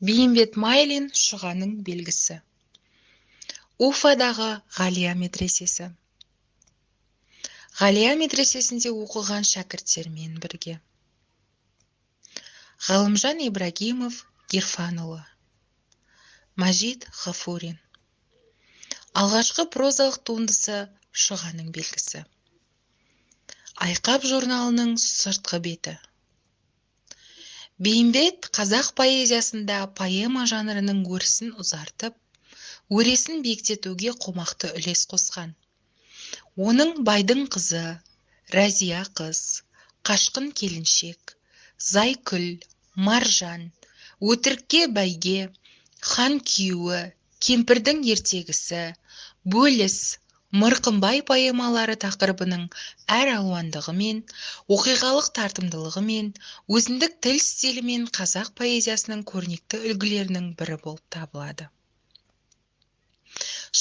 Бейімбет Майлин «Шұғаның белгісі». Уфадағы Ғалия медресесі. Ғалия медресесінде оқыған шәкірттермен бірге. Ғалымжан Ибрагимов Гирфанұлы. Мәжит Ғафурин. Алғашқы прозалық туындысы «Шұғаның белгісі». «Айқап» журналының сыртқы беті. Бейімбет қазақ поэзиясында поэма жанрының өрісін ұзартып, өресін биіктетуге қомақты үлес қосқан. Оның «Байдың қызы», «Рәзия қыз», «Қашқын келіншек», «Зайкүл», «Маржан», «Өтірікке бәйге», «Хан күйеуі», «Кемпірдің ертегісі», «Бөліс», «Мырқымбай» поэмалары тақырыбының әр алуандығымен, оқиғалық тартымдылығымен, өзіндік тіл стилімен қазақ поэзиясының көрнекті үлгілерінің бірі болып табылады.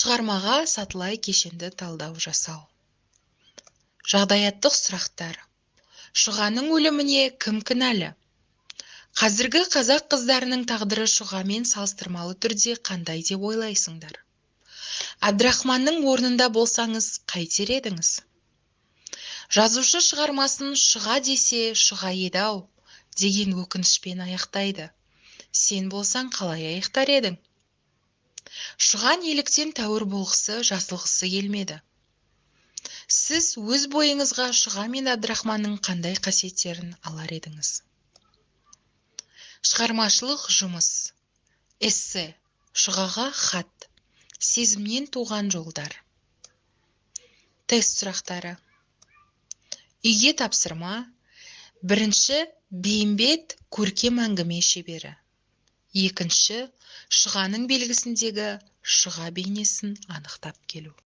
Шығармаға сатылай кешенді талдау жасау. Жағдаяттық сұрақтар. Шұғаның өліміне кім кінәлі? Қазіргі қазақ қыздарының тағдыры Шұғамен салыстырмалы түрде қандай деп ойлайсыңдар? Әбдірахманның орнында болсаңыз, қайтер едіңіз? Жазушы шығармасын «Шұға десе, Шұға еді-ау» деген өкінішпен аяқтайды. Сен болсаң, қалай аяқтар едің? Шұға неліктен тәуір болғысы, жазылғысы келмеді? Сіз өз бойыңызға Шұға мен Әбдірахманның қандай қасиеттерін алар едіңіз? Шығармашылық жұмыс. Эссе. «Шұғаға хат». Сезімнен туған жолдар. Тест сұрақтары. Үйге тапсырма. Бірінші, Бейімбет көркем әңгіме шебері. Екінші, «Шұғаның белгісіндегі» Шұға бейнесін анықтап келу.